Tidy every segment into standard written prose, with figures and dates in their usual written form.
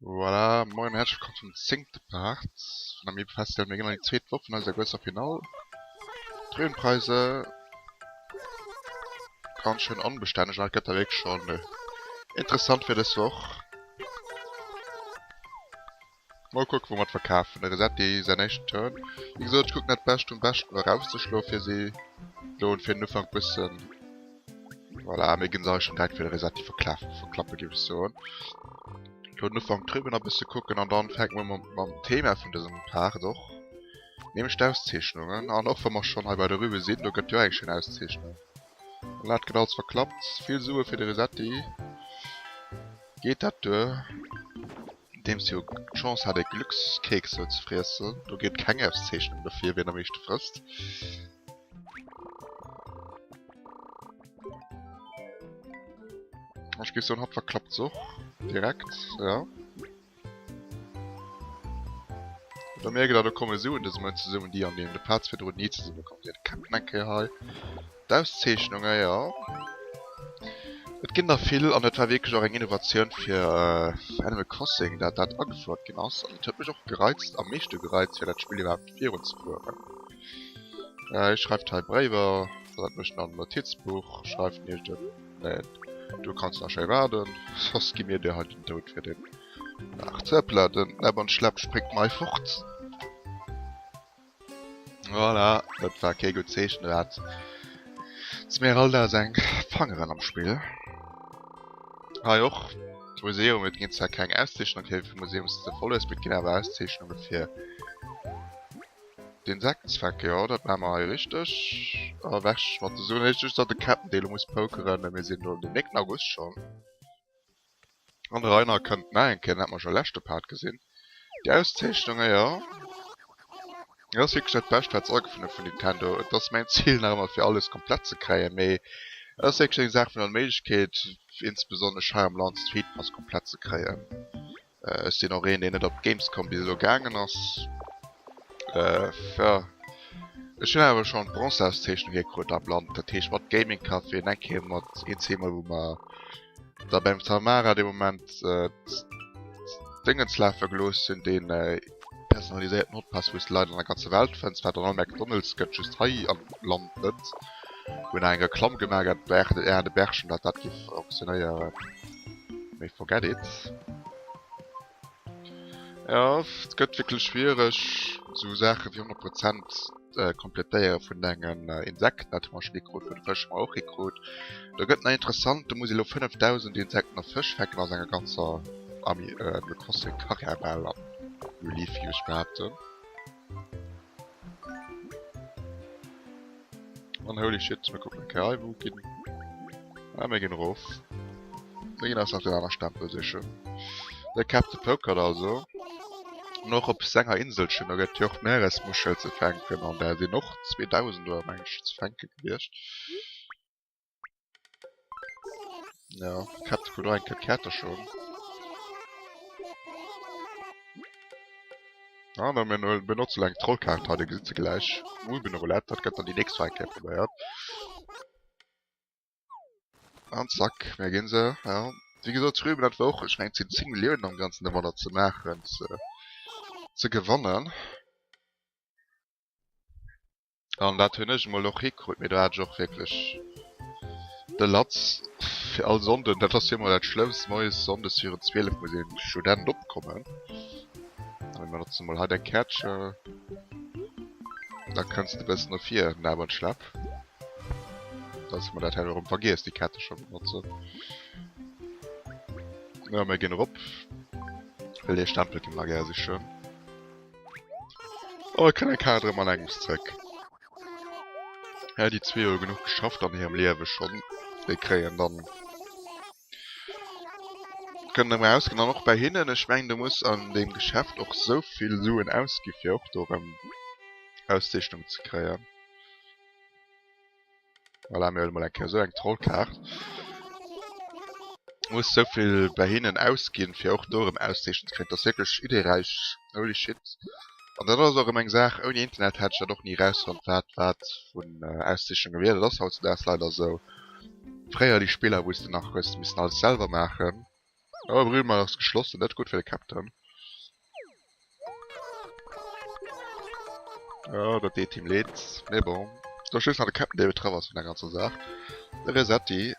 Voilà, moien an häerzlech wëllkomm zum zéngte Part vun der Amiibo Festival. Mir ginn an déi zweet Woch vun eiser grousser Finall. D'Rübenpreise ganz schön onbestänneg an dat gëtt da wierklech schonn interessant fir dës Woch. Mol kucken wou mer et verkafen. De Resetti säin éischten Turn. Wéi gesot, ech kucken dat Bescht vum Beschten erauszeschloen fir si elo fir den Ufank bëssen. Voilà, mir ginn se hei schonn direkt fir de Resetti verklafen, verklappe géif ech soen. Elo den Ufank d'Rüben a bësse kucken an dann fänke mer mam Thema vun dësem Part och, nämlech d'Auszeechnungen. An och wa mer schonn hei bei de Rübe sinn, do gëtt jo eng schéin Auszeechnung. An dat gëtt alles verklappt. Vill Sue fir de Resetti. Geet dat duer? Deems jo d'Chance hat e Glückskeeks sou ze friessen. Do geet keng Auszeechnung dofir wien am meeschte frësst. Ech géif soen hatt verklappt se och direkt, ja. Da mierkt der do komme Suen dëse Mount zesummen déi an deenen de Parts virdrun ni zesumme komm sinn. Captain eng Kéier hei. D'Auszeechnunge, jo. Et ginn der vill an et war wierklech och eng Innovatioun fir Animal Crossing, dat dat agefouert ginn ass. An et huet mech och gereizt, am meeschte gereizt, fir dat Spill iwwerhaapt virunzefueren. Hie schreift hei Bréiwer, dat mécht en an en Notizbuch, schreift en iergend e, nee, du kanns nach schéi waarden, soss gi mir dir hei den Doud fir den Dag. Hoppla, den Näpp an d'Schläpp spréngt mei fort. Voilà, dat war kee gutt Zeechen, do hat d'Smeralda seng Fangeren am Spill. Hei och d'Museum, et ginn zwar keng Auszeechnunge fir wéi vill Museums de voll hues, mee et ginn awer Auszeechnunge fir d'Insekten ze fänken. Jo, dat maache mer hei richteg. A ewech mat de Suen. Just datt de Captain dee lo muss pokeren, mir sinn elo den 9 August schonn. An de Rainer kënnt nach eng Kéier, den hat mer scho leschte Part gesinn. Déi Auszeechnunge, jo. Dat ass wierklech dat Bescht, wat se agefonnt hu vun Nintendo. Et ass mäin Zil nach ëmmer, fir alles komplett ze kréien, mee et ass wierklech eng Saach vun Onméiglechkeet, insbesonnesch hei am Land Street Pass komplett ze kréien. Ech sinn och een, deen net op d'Gamescom bis elo gaangen ass. Jo, ech hunn awer schonn d'Bronzeauszeechnung hier krut am Land, dat heescht mat Gaming Café an eng Kéier mat een, zweemol wou mer da beim Tamara dee Moment d'Déngens lafe gelooss hunn, dee personaliséierten Hotpass, wou s de Leit an der ganzer Welt fënns, wat dann all McDonald's gëtt, just hei am Land net. Hunn nach eng Reklamm gemaach an de Bergen, datt dat géif fonctionnéieren. Mee forget it. Ja, et gëtt wierklech schwiereg, esou Saache wéi 100 Prozent komplettéiere vun engen Insekten. Dat hu mer schonn hikrut, vun de Fësch hu mer och hikrut. Do gëtt nach interessant, do muss ee lo 5.000 Insekten a Fësch fänken a senger ganzer Ami Animal Crossing Karriär bal am New Leaf, géif ech behaapten. An holy shit, mir kucken eng Kéier hei, wou ginn... Ah, mir ginn erof. Mir ginn eis nach den aner Stempel sichen. De Captain pokert also. An och op senger Inselchen, do gëtt jo och d'Meeresmuschel ze fänken an där sinn och 2000 oder meng ech ze fänke gewiescht. Ja, Captain krut och eng Kéier d'Käertercher. Ah, da mir benotzen eng Trollkaart hei, da gesitt se gläich. Mulbenroulette, dat gëtt dann déi nächst Woch eng Kéier probéiert. An zack, mir ginn se. Ja, wéi gesot, d'Rüben, dat war och, ech mengen, et sinn 10 Milliounen am Ganzen domadder ze maachen, ze, ze gewannen. An dat hunn ech emol och hikrut, mee do hat ech och wierklech de Latz fir all Sonnden, dat ass jo emol dat Schlëmmst, moies sonndes virun 12 muss een Student opkommen. A mir benotzen emol hei deng Käertche, da kënns de bëssen no vir, Nab an Schlepp. Dass ech mer dat herno erëm vergiess, déi Käertecher benotzen. Jo, mir ginn erop, well dee Stempel gi mer gär sichen. Oh, mir kënnen Kaart erëm an engems zréck. Ja, déi zwee hu genuch geschafft an hirem Liewe schonn. Déi kréien dann kënnen erëm erausginn. An och bei hinnen, ech mengen, du muss an deem Geschäft och sou vill Suen ausgi fir och do erëm Auszeechnung ze kréien. Voilà, mir huele mol eng Kéier esou eng Trollkaart. Muss souvill bei hinnen ausginn, fir och do erëm Auszeechnung ze kréien. Dat ass wierklech iddeeräich. Holy shit. An dat ass och erëm eng Saach, ouni Internet hätt ech dat och ni erausfonnt, wat wat vun Auszeechnunge wier. Dat ass hautzedaags leider esou. Fréier déi Spiller, wou s de nach hues missen alles selwer maachen. Oh, Brühlmann ass geschlossen, net gutt fir de Captain. Oh, dat deet him leed. Mee bon, do ass just nach de Captain, dee betraff ass vun der ganzer Saach. De Resetti.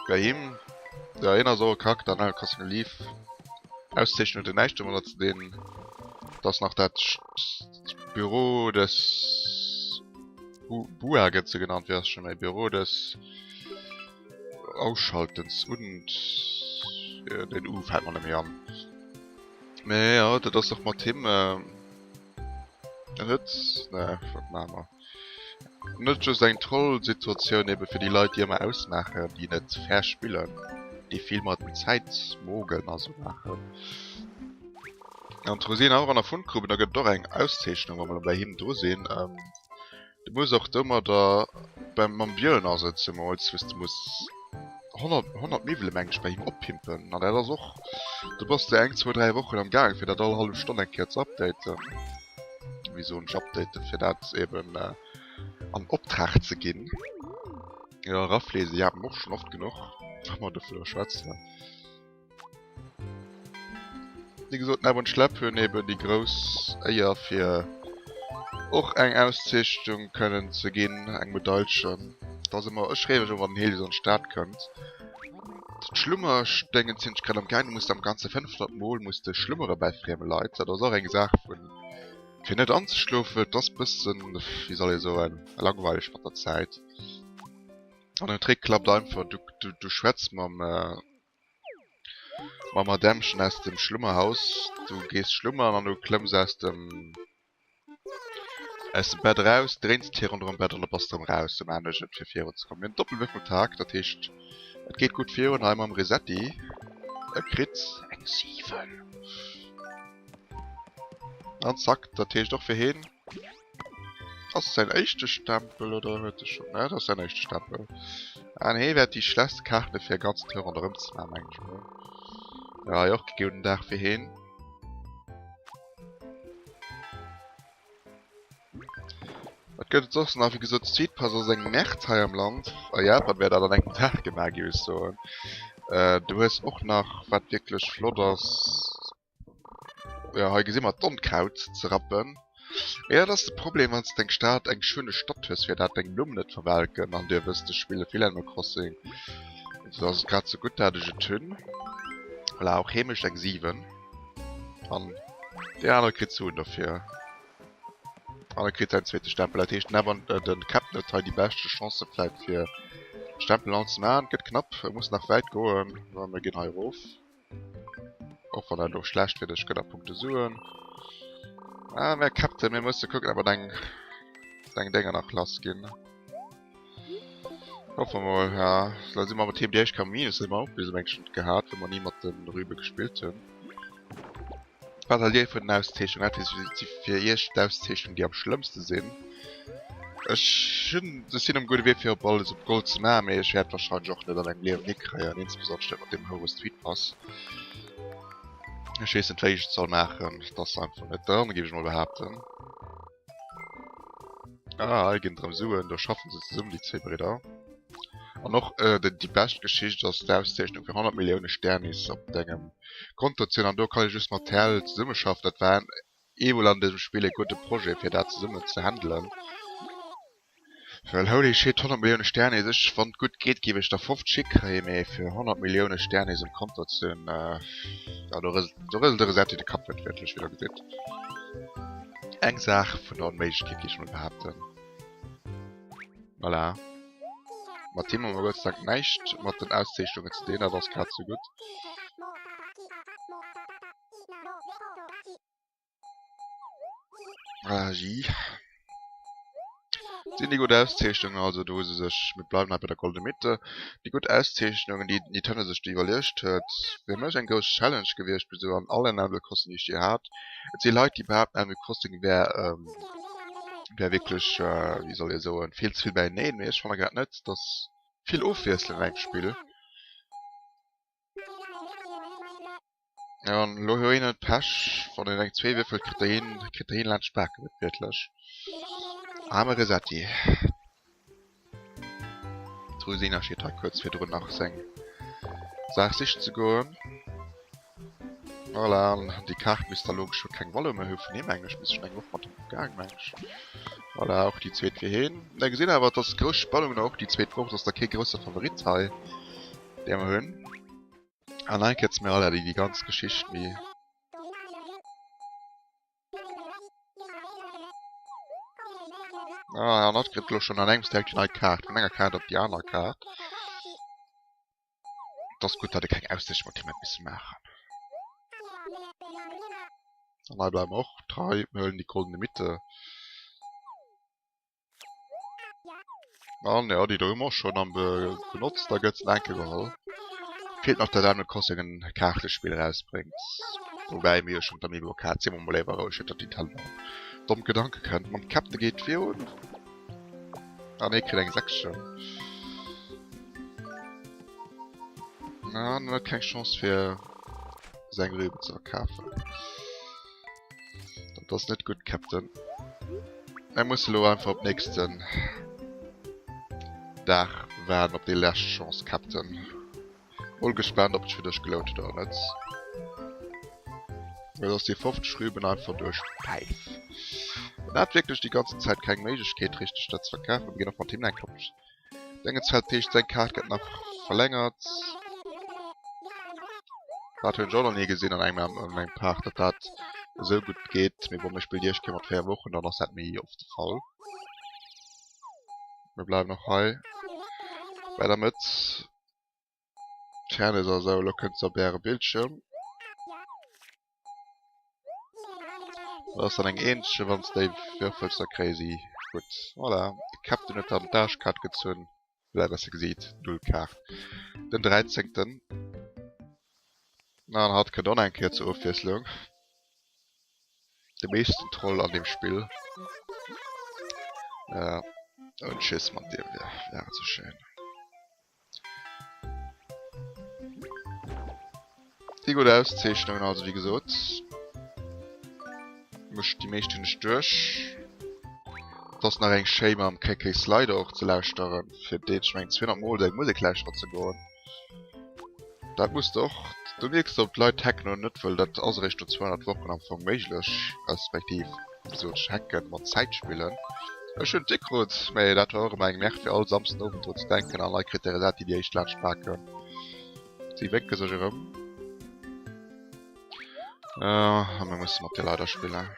Bei him, ja, hien ass och e Charakter an Animal Crossing New Leaf. Auszeechnen huet en näischt domadder ze dinn. Dass nach dat Büro des Bua gëtt se genannt, wéi ass scho méi Büro des Ausschaltens und den U fält mer net méi an. Mee jo, dat ass och mat him en huet, ne wat maache mer, net just eng Troll-Situatioun ebe fir déi Leit déi ëmmer ausmaachen, déi net fair spillen, déi vill mat den Zäitmogeln a sou maachen. An d'Rosina och an der Fundgruben, da gëtt et och eng Auszeechnung, wa mer elo bei him dru sinn. Du muss och domadder beim mam Björn ass et zemools, wou s de muss 100 100 Miwwele meng ech bei him oppimpen an dat ass och, do bass de eng, zwou, dräi Wochen am gaang fir dat all hallef Stonn eng Kéier ze updaten. Wéi soen ech updaten, fir dat eben an Optrag ze ginn. Jo, Rafflesia hate mer och schonn oft genuch, wa mer dovunner schwätzen. Wéi gesot, Nab und Schlepp hunn eben déi grouss Éier fir och eng Auszeechnung kënnen ze ginn, eng Medailchen. Et ass ëmmer, ech freeë mech ëmmer wann den Helios an d'Stad kënnt. D'Schlummerstengen sinn ech grad am gaang, du muss am ganze 500 mol muss de schlummere bei frieme Leit. Dat ass och eng Saach vun fir net anzeschlofen. Et ass bëssen, wéi soll ee soen, langweileg mat der Zäit. An den Trick klappt einfach, du du schwätz mam Mam Madämmchen aus dem Schlummerhaus. Du gees schlummern an du klëmms aus dem aus dem Bett eraus, dréins d'Tier ronderëm Bett an da bass de erëm raus. Sou maan ech et fir virun ze kommen. Mir hunn Doppelwürfeltag, dat heescht et geet gutt virun hei mam Resetti. E kritt eng 7. An zack, dat heescht och fir heen. Ass säin éischte Stempel oder huet e schon? Ne, dat ass säin éischte Stempel. An hee wäert déi schlechtst Kaart fir e ganzen Tour ronderëm ze maachen, meng ech mol. Ja, hei och kee gudden Dag fir heen. Wat gëtt et soss nach? Wéi gesot, Street Pass ass eng Merde hei am Land. A Japan wär dat an engem Dag gemaach, géif ech soen. Du hues och nach, wat wierklech flott ass, Jo, hei gesi mer d'Onkraut ze rappen. Mee dat ass de Problem, wann s de eng Stad, eng schöne Stadt hues, fir dat deng Blumm net verwelken. An dir wësst, ech spille vill Animal Crossing, sou ass et grad sou gutt, dat ech et hunn. Voilà, och hee mécht eng 7. An deen anere kritt Suen dofir. An e kritt säin zweete Stempel. Dat heescht, den Evan, de Captain huet hei déi beschte Chancë vläit fir Stempel an ze maachen. Et gëtt knapp, e muss nach wäit goen. Mä mir ginn hei erof. Och wann dat elo schlecht fir dech gëtt a punkte Suen. Ah, mä Captain, mir musse kucken, ob mer deng, deng Dénger nach lass ginn. Hoffe mol, ja. Da si mer mat him déi éischt Kéier Minus, dat hu mer och bis elo mengen ech gehat, wou mer ni mat de Rübe gespillt hunn. Wat halt Dir vun den Auszeechnungen? Wat si fir Iech d'Auszeechnungen, déi am schlëmmste sinn? Ech hunn, ech sinn um gudde Wee fir op alles op Gold ze maachen, mee ech wäert wahrscheinlech och net an engem Liewen hikréien, insbesonnesch net mat deem houre Street Pass. Ech weess net wéi ech et soll maachen, et ass einfach net dran, géif ech mol behaapten. Ah, hei ginn et erëm Suen, do schaffen se zesummen, déi zwee Bridder. An och déi bescht Geschicht ass d'Auszeechnung fir 100 Millioune Sternis op dengem Konto ze hunn. An do kann ee just mat TL zesummeschaffen. Dat war eemol an dësem Spill e gudde Projet fir dat zesummen ze handelen. Well holy shit, 100 Millioune Sternis, ech, wann et gutt geet, géif ech der 50 hikréien, mee fir 100 Millioune Sternis um Konto ze hunn, jo do rëselt de Resetti de Kapp wuertwiertlech, wéi der gesitt. Eng Saach vun der Onméiglechkeet, géif ech mol behaapten. Voilà. Mat him hu mer Gott sei Dank näischt mat den Auszeechnungen ze dinn, dat ass grad sou gutt. Voilà, J. Sinn déi gutt Auszeechnungen, also do hu se sech, mir bleiwen hei bei der Goldene Mitte, déi gutt Auszeechnungen, déi Nintendo sech do iwwerluecht huet, fir mech eng grouss Challenge gewiescht, bis elo an allen Animal Crossing, déi ech je hat. Et si Leit, déi behaapten, Animal Crossing wär, wär wierklech, wéi soll ee soen, vill ze vill beieneen, mee ech fanne grad net, dass vill Ofwiesslung an engem Spill. Jo, an elo huet een et Pech, wann een eng zwee wierfelt, kritt der een, kritt der een laanscht d'Bake, wuertwiertlech. Aarme Resetti. D'Rosina steet hei kuerz virdrun nach seng Saach sichen ze goen. Voilà, an déi Kaart misst da logesch scho keng Valeur méi hu vun him, mengen ech. Misst schon eng Woch mat him gaang, mengen ech. Voilà, och déi zweet fir heen. Da gesinn awer, dass grouss Spannung och déi zweet Woch, dass da kee grousse Favorit hei, dee mer hunn. An eng Kéier mir alle déi déi ganz Geschicht méi. Ah, an hatt kritt elo schonn an engems direkt déi nei Kaart, vun enger Kaart op déi aner Kaart. Et ass gutt, datt e keng Aussicht mat him hätt misse maachen. An hei bleiwe mer och trei, mir huelen déi goldene Mitte. An jo, déi do hu mer och schonn am benotzt, da gëtt se nach eng Kéier geholl. Feelt nach, datt Animal Crossing en Kaartespill erausbréngt. Woubäi mir jo schonn d'Amiibo-Kaart, si mer mol léiwer roueg, net datt Nintendo op domm Gedanke kënnt. Mam Captain geet virun. Ah nee, kritt eng Säckchen. Na, en huet keng Chance fir seng Rüben ze verkafen. Dat ass net gutt, Captain. Er muss elo einfach op nächsten Dag waarden, op déi lescht Chance, Captain. Mol gespaant op et fir dech gelount huet oder net. Et ass déi 50 Rüben einfach duerch Päif. En hat wierklech déi ganzen Zäit keng Méiglechkeet richteg dat ze verkafen. Mir ginn och mat him eng Kéier op Dengensfeld. Dat heescht seng Kaart gëtt nach verlängert. Dat hunn ech och nach ni gesinn an engem an engem Park, datt dat esou gutt geet. Mee bon, mir spillen déi éischt Kéier mat 4 Wochen, dann ass dat méi oft de Fall. Mir bleiwen och hei bei der Mëtt. Fairness ass esou, elo kënnt se op äre Bildschirm. Dat ass dann eng eenzege, wann s déi würfels, da kréie si gutt. Voilà, de Captain huet dann d'Aarschkaart gezunn, wéi der se gesitt, null Kaart. Den dräizéngten. An hatt kënnt och nach eng Kéier zur Ofwiesslung. De meeschten Troll an deem Spill. Ja, und Schiss mat dir wär, wär et sou schéin. Déi gutt Auszeechnungen also, wéi gesot. Mech déi meescht hunn ech duerch. Et ass nach eng schéi mam KK Slider och ze lauschteren, fir deen ech mengen 200 mol seng Musek lauschteren ze goen. Dat muss de och, do mierks de ob d'Leit hacken oder net, wëll dat ass eréischt no 200 Wochen am Fong méiglech, respektiv wéi gesot hacken mat Zäit spillen. Ech hunn et hikrut, mä dat war och ëmmer eng Nerv fir all Samsden Owend dru ze denken an hei kritt de Resetti déi éischt laanscht d'Baken. Si wénke sech erëm. A mir musse mat dir leider spillen.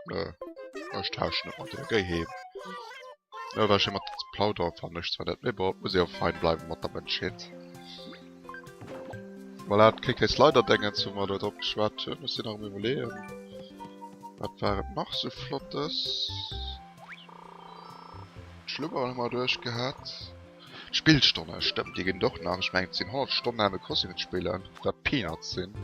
Nö, ech tauschen net mat dir. Géi heem. Nö, war schéi mat dir ze plauderen, fannen ech zwar net, mee bon, et muss ee jo fein bleiwen mat der Mënschheet. Voilà, d'KK Slider Dengens, wou mer do drop geschwat hunn. Ech sinn nach um iwwerleeën, wat war et nach sou Flottes? D'Schlummeren hu mer duerchgehat. D'Spillstonne, stëmmt, déi ginn et och nach. Ech mengen, et sinn 100 Stonnen Animal Crossing ze spillen, wat Peanuts sinn.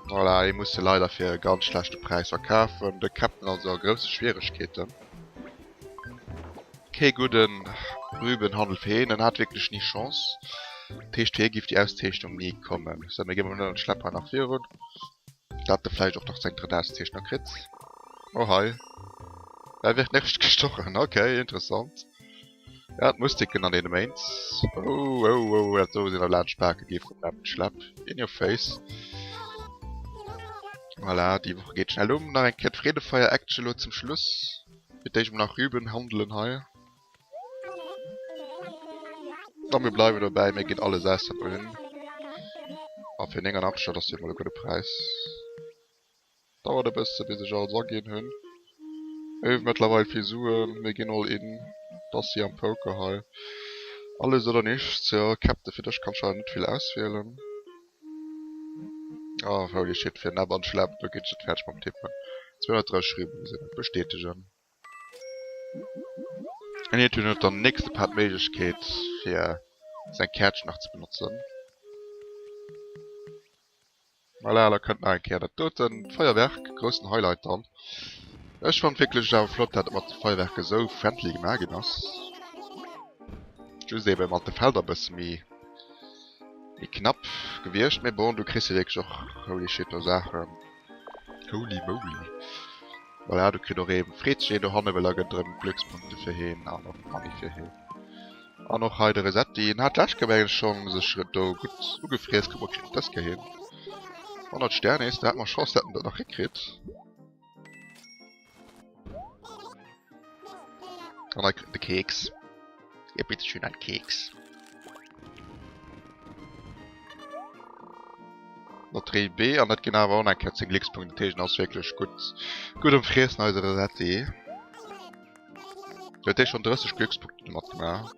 Voilà, hie muss se leider fir e ganz schlechte Präis verkafen. De Captain also a grousse Schwieregkeeten. Kee gudden Rübenhandel fir hien, en hat wierklech ni Chance. Dat heescht, fir hie giff déi Auszeechnung ni kommen. Sou, mir gi mol net an d'Schlepp hei nach virun. Dat e vläicht och nach seng drëtt Auszeechnung kritt. Oh hei, da wird nicht gestochen. Okay, interessant. Ja, d'Mustiken an deene Méint. Oh, oh, oh, dat do sinn der laanscht d'Bake gi vum Näpp Schlepp. In your face. Voilà, déi Woch geet schnell um. Nach eng Kéier d'Freedefeier-Action elo zum Schluss. Fir d'éischt mol nach Rüben handelen hei. A mir bleiwen dobäi, mir ginn alles aus, wat mer hunn. A fir 89, dat ass jo mol e gudde Präis. Dauert e bësse bis ech alles aginn hunn. Mir hu mëttlerweil vill Suen, mir ginn all in. Et ass wéi am Poker hei, alles oder nichts. Jo Captain, fir dech kann ech leider net vill auswielen. Oh holy shit, fir Näpp an Schlepp, do ginn ech net fäerdeg mam Tippen. 230 Rüben sinn et, bestätegen. An hien huet dann nächste Part d'Méiglechkeet fir säin Käertchen nach ze benotzen. Voilà, da kënnt nach eng Kéier dat doten Feierwerk, groussen Highlight dann. Ech fannt wierklech awer flott, dat et mat de Feierwerker esou friendly gemaach ginn ass. Just eben mat de Felder e bësse méi méi knapp gewiescht, mee bon, du kriss jo wierklech och holy shit do Saachen. Holy moly. Voilà, do kritt och ee freet sech een dohanne well da gëtt erëm Gléckspunkte fir heen an och Money fir heen. An och hei de Resetti, en hat d'lescht Kéier mengen ech schonn sech do gutt ugefriess. Kuck mol, kritt en dës Kéier hin. 100 Sternis, do hat mer Chance, dat en dat nach hikritt. An hei kritt en de Keks. Ja, bitteschön, ein Keks. Lotterie B an dat ginn awer och nach eng Kéier 10 Gléckspunkte. Dat heescht, en ass wierklech gutt, gutt um Friessen, eise Resetti. Huet dee schonn 30 Gléckspunkte domat gemaach.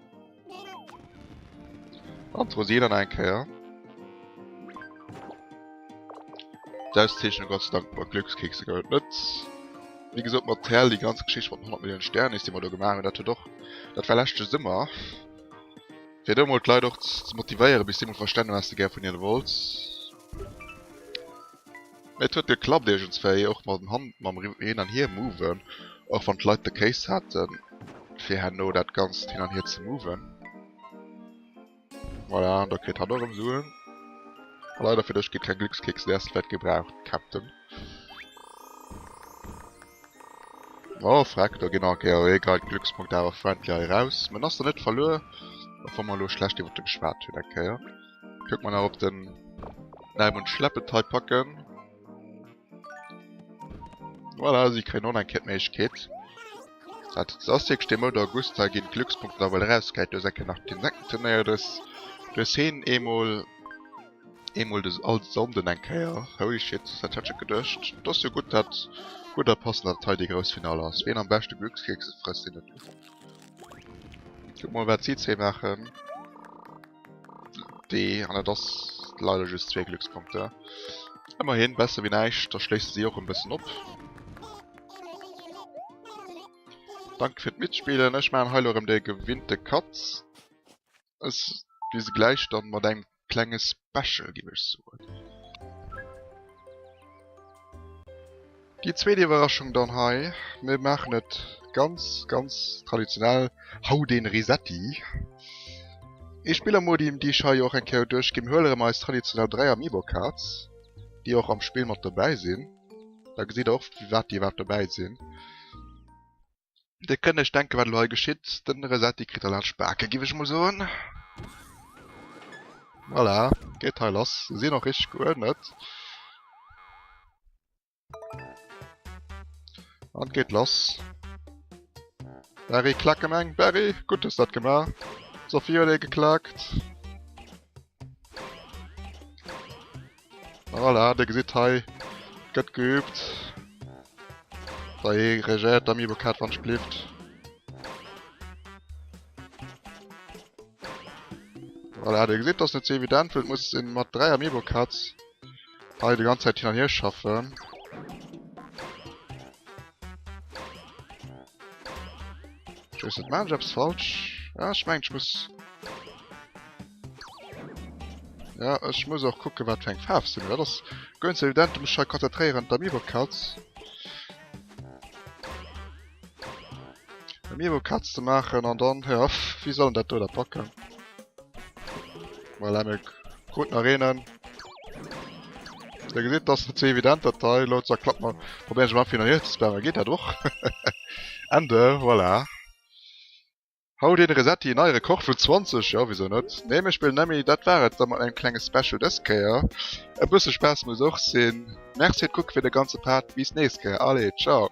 An d'Rosina nach eng Kéier. D'Auszeechnung Gott sei Dank mat Glückskekse gëtt et net. Wéi gesot mat Tell, déi ganz Geschicht mat den 100 Milliounen Sternis, déi mer do gemaach hunn, dat huet och, dat war leschte Summer. Fir do mol d'Leit och ze motivéieren, bis si mol verstanen hunn, wat s de gär vun hinne wollts. Mee et huet geklappt iergendswéi, och mat dem Hand, mam Hin an Hier moven, och wann d'Leit de Kéis haten, fir herno dat Ganzt hin an hier ze moven. Voilà, an da kritt hatt och erëm Suen. A leider fir dech ginn keng Glückskekse, déi häss de vläit gebraucht, Captain. Oh freck, do ginn nach eng Kéier ee geilt Glückspunkt awer friendly hei raus. Mä en ass der net verluer, och wa mer elo schlecht iwwert e geschwat hunn eng Kéier. Kucke mer nach op den Diamond Schleppet hei packen. Voilà, si kréien och nach eng Kéier d'Méiglechkeet. Dat ass wierklech dee Mount August, hei ginn d'Glückspunkten da wuel erausgehäit. Do ass eng Kéier nach d'Insektenturnéier, do ass do ass heen eemol eemol de all Sonnden eng Kéier. Holy shit, dat hat ech net geduecht. Et ass jo gutt dat gutt a passend dat hei déi grouss Finale ass. Ween am beschte Glückskekse frësst, deen huet gewonnen. Kucke mol wat si zwee maachen. D an dat ass leider just zwee Glückspunkte. Ëmmerhin, besser wéi näischt, da schléisse si och en bëssen op. Danke fir d'Mitspillen. Ech maachen hei elo erëm de gewinnte Cut. Ech si gläich dann mat engem klenge Special, géif ech soen. Déi zweet Iwwerraschung dann hei, mir maachen et ganz ganz traditionell, Hau den Resetti! Ee Spillermodi, déi ech hei och eng Kéier duerchginn, mir huele rëm eis traditionell 3 Amiibo Cards, déi och am Spill mat dobäi sinn, da gesitt der och firwat déi iwwerhaapt dobäi sinn. Dir kënnt iech denken, wat elo hei geschitt. Den Resetti kritt der laanscht d'Bake, giff ech mol soen. Voilà, geet hei lass. Se sinn och richteg geuerdnet. An geet lass. Barry, klacke meng. Barry, gutt hues dat gemaach. D'Sophie huet ee geklackt. Voilà, dir gesitt hei gëtt geübt. Dei regéiert d'Amiibo Card wann blift. Voilà, dir gesitt ass net sou evident, well et muss een mat 3 Amiibo Cards hei déi ganz Zäit hin an hier schaffen. Ech weess net, maan ech eppes falsch? Ja, ech mengen ech muss Ja, ech muss och kucken, wat fir eng Faarf se hunn. Dat ass guer net sou evident. Du muss dech hei konzentréieren. D'Amiibo Cuts. Amiibo Cuts ze maachen an dann, ja, wéi soll en dat do da packen? Voilà, mir kruten nach eenen. Dir gesitt, dat ass net sou evident, dat hei. Elo zerklappt mer. Probéieren ech emol einfach hin an hier ze spammen. Geet dat och? Ende, voilà. Hau den Resetti, neie Rekord vun 20, jo wisou net. Nee mir spillen nemmi, dat war et da mat engem klenge Special dës Kéier. E bësse Spaass muss och sinn. Merci fir d'Kucke fir de ganze Part, bis nächst Kéier, allez ciao.